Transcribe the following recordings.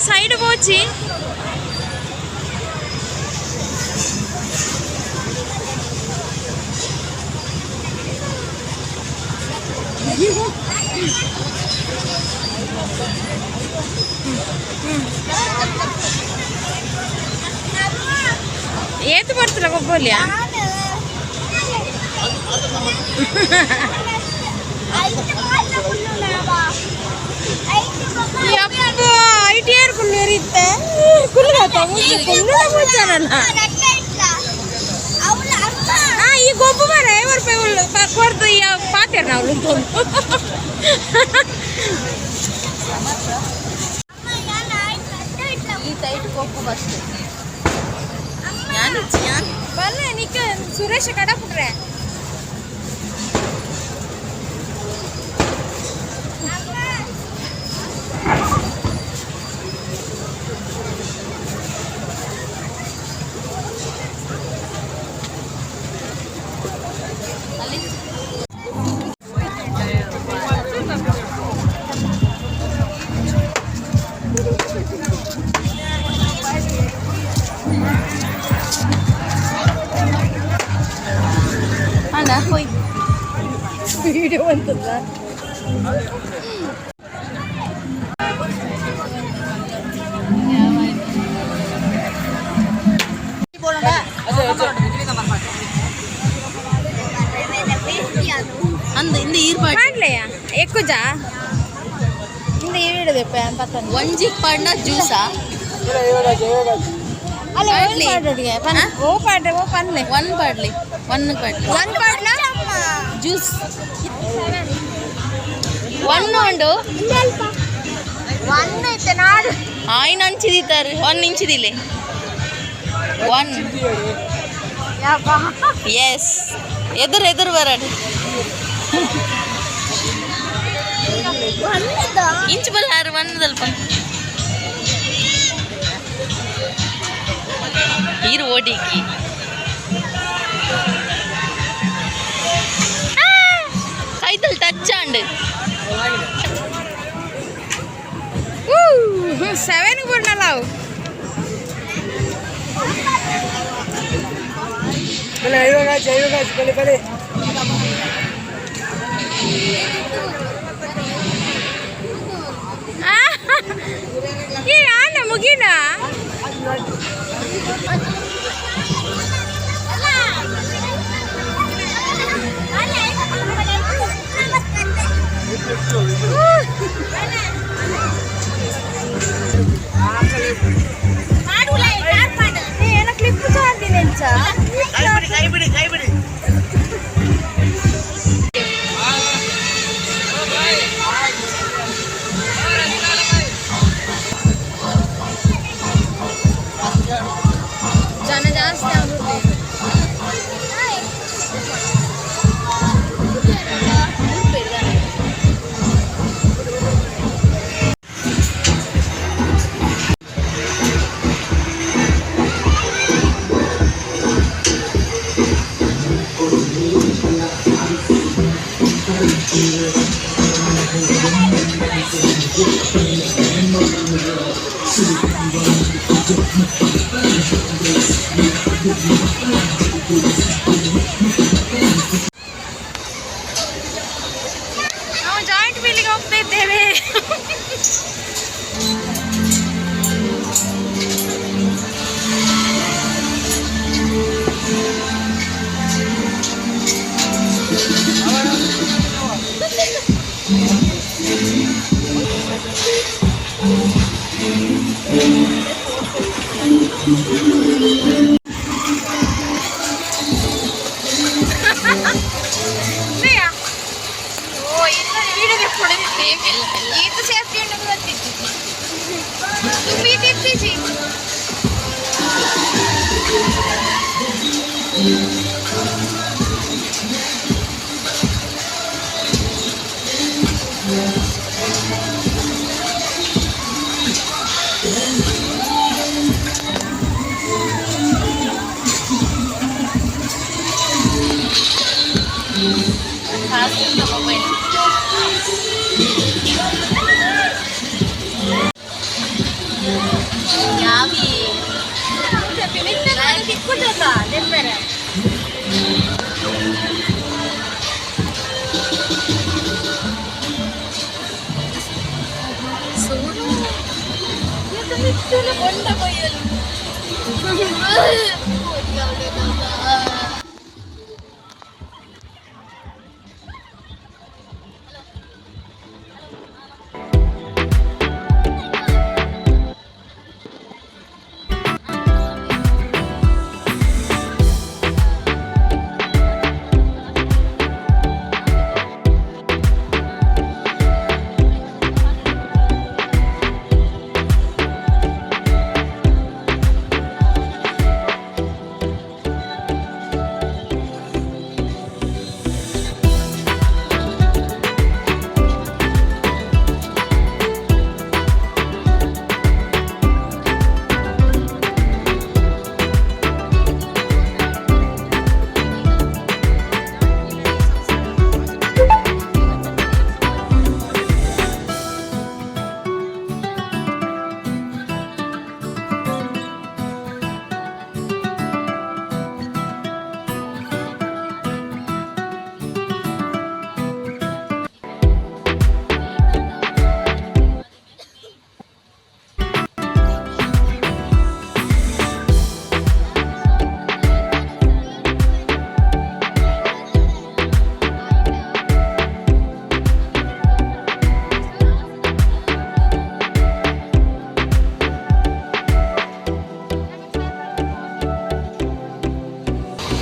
Side ಪೋಚಿ. ಏತು ಬರ್ತಲ್ಲ ಗೊಬ್ಬಲಿಯಾ? ಯಪ್ಪ, I T R ಕುಳ್ಳೂರಿತ್ತೆ ಕುಲ್ಲುಗಾತ ಕುಳ್ಳು ಮುಂಚಾನಲ್ಲ. ಆ ಈ ಗೊಬ್ಬು ಮರ 50 ರೂಪಾಯಿ ಉಳ್ಳು ಕೊಡ್ದು ಈ ಪಾತೇರ್ ನಾವು. ಈ ಟೈಟ್ ಕೊಪ್ಪು ಫಸ್ಟ್ ಯಾನ್ ಯಾನ್. ಬಲ್ಲೆ ನಿಕ್ಕ ಸುರೇಶ ಕಡಪುಟ್ರೆ. ಅಲ್ಲಿ. ಅಣ್ಣ ಹೋಯ್. ವಿಡಿಯೋ ಬಂತಲ್ಲ. ಅಂದ ಇಂದ ಈರ್ ಪಾಡ್. ಮಾಡ್ಲೆಯ ఎక్కుಜಾ ಇಂದ ಈಡದೆಪ್ಪ ಅಂತ. ಒಂಜಿ ಪಾಡ್ನ ಜ್ಯೂಸಾ? ಅಲ್ಲ. ಪಾಡ್ಲಿ. ಪಾಡ್ಗೆ ಓ ಪಾಡ್ರೆ ಓ ಪನ್ಲೆ. ಒನ್ ಪಾಡ್ಲಿ, ಒನ್ ಪಾಡ್ಲಿ. ಒನ್ ಪಾಡ್ಲ. ಜ್ಯೂಸ್ ಒನ್ ಉಂಡು. ಒನ್ ಐತೆ ನಾಡು. ಆಯ್ನ ಅಂಚಿದಿತ್ತಾರೆ ಒನ್ ಇಂಚಿದಿಲ್ಲ ಒನ್. ಯಪ್ಪ. ಎಸ್, ಎದುರು ಎದುರು ಬರಡು. ಇಂಚು ಬಲ್ಲ ಹಾರು ಒನ್ನದಲ್ಪ ಈರು ಓಟಿಕ್ಕಿ ಕೈತಲ್ ಟಚ್ ಆಂಡ್. ಸೆವೆನ್ ಬರ್ನಲ್ಲ ಅವು. ಐವತ್ತು ಬಲೆ ಬಲೆ. ಏ ಆನ ಮುಗಿನ. ಏನ ಕ್ಲಿಪ್ ಚಾರ್ದಿನ ಎಂಚ? ಕೈ ಬಿಡಿ, ಕೈ ಬಿಡಿ.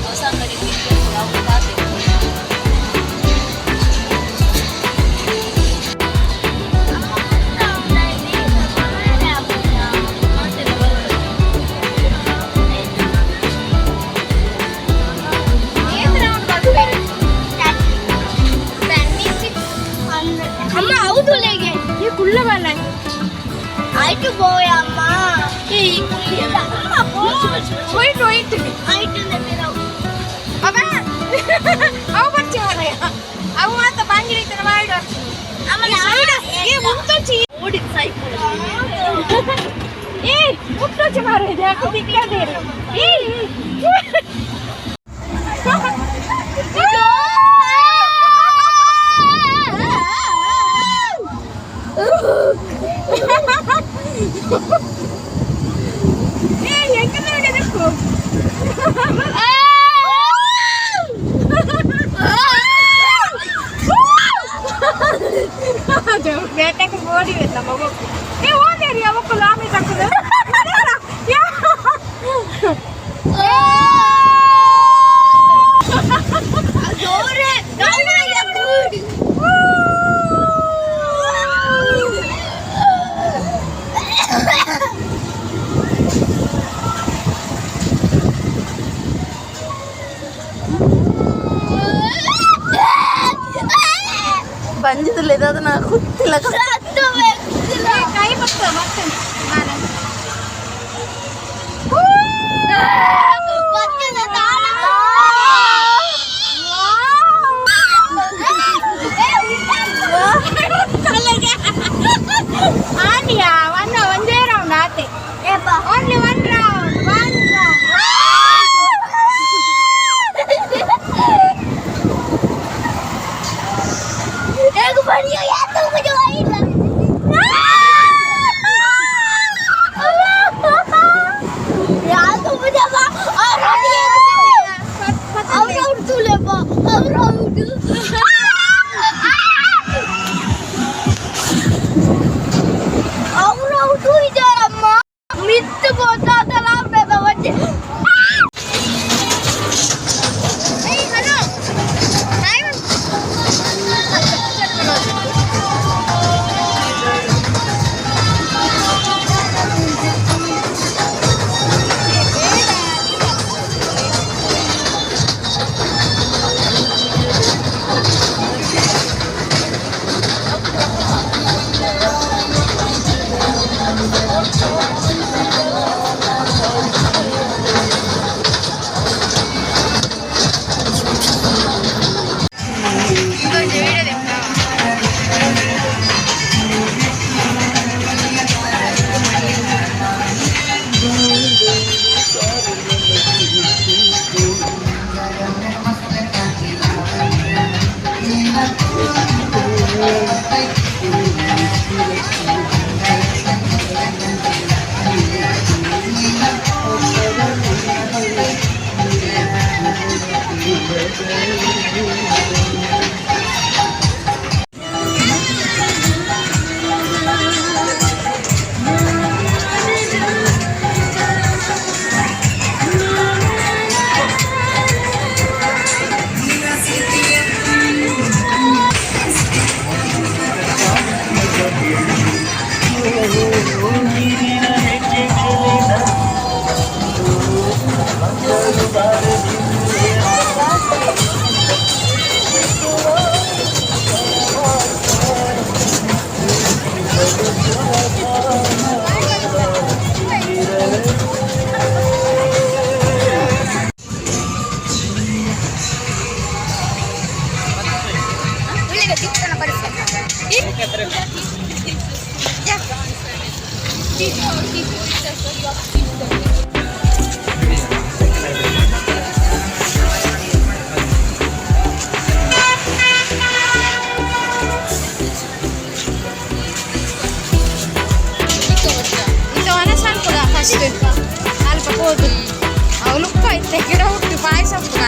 ಹೊಸ ಅಂಗಡಿ ಅವು ಪಾತೆ. ಅಮ್ಮ ಹೌದು ಲೇಗೆ. ಈ ಕುಳ್ಳ ಬಲ್ಲ. ಆಯ್ತು ಬೋಯ ಅಮ್ಮ. ಅಮ್ಮ. ಹೋಯ್ತು ಹೋಯ್ತು. ಆಯ್ತು ನಾವು. ಅವ ಅವು ಬರ್ತೀವಲ್ಲ, ಅವು ಮಾತ ಬಾಂಗಿಡಿ ತರ ಮಾಡಿ. ಏ ಮುಟ್ಟೊಚ್ಚಿ. ಓಡಿದ್ ಸೈಕಲ್. ಏ ಮುಟ್ಟೊಚ್ಚಿ ಮಾರು, ಯಾಕೆ ದಿಕ್ಕದೇ. ಏ. ಏ ಹೆಂಗ ನೋಡಿದಕ್ಕೂ. ಬೇಟೆಗೆ ಓಡಿ ನಮ್ಮ ಮಗು. ಏ ಹೋದೇರಿ ಅವಕ್ಕೂ ಲಾಮಿ ತಕ್ಕದು. ಬಂಜದಲ್ಲಿ ಅದನ್ನ ಗೊತ್ತಿಲ್ಲ. ಕೈ ಬರ್ತದೆ ಮತ್ತೆ ನಾನು. ಆನಿಯಾ ಒನ್ ಒಂದೇ ರೌಂಡ್ ಆತೆ. Only one round, one round. ಇತ್ತ ವನಸ್ ಅನ್ಕೊಡ ಫಸ್ಟ್ ಅಲ್ಪ ಹೋದು ಅವು ಲುಕ್ಕ ಇತ್ತೆ ಗಿಡ ಹುಟ್ಟಿ ಪಾಯಸ ಉಪ್ಪುಗ.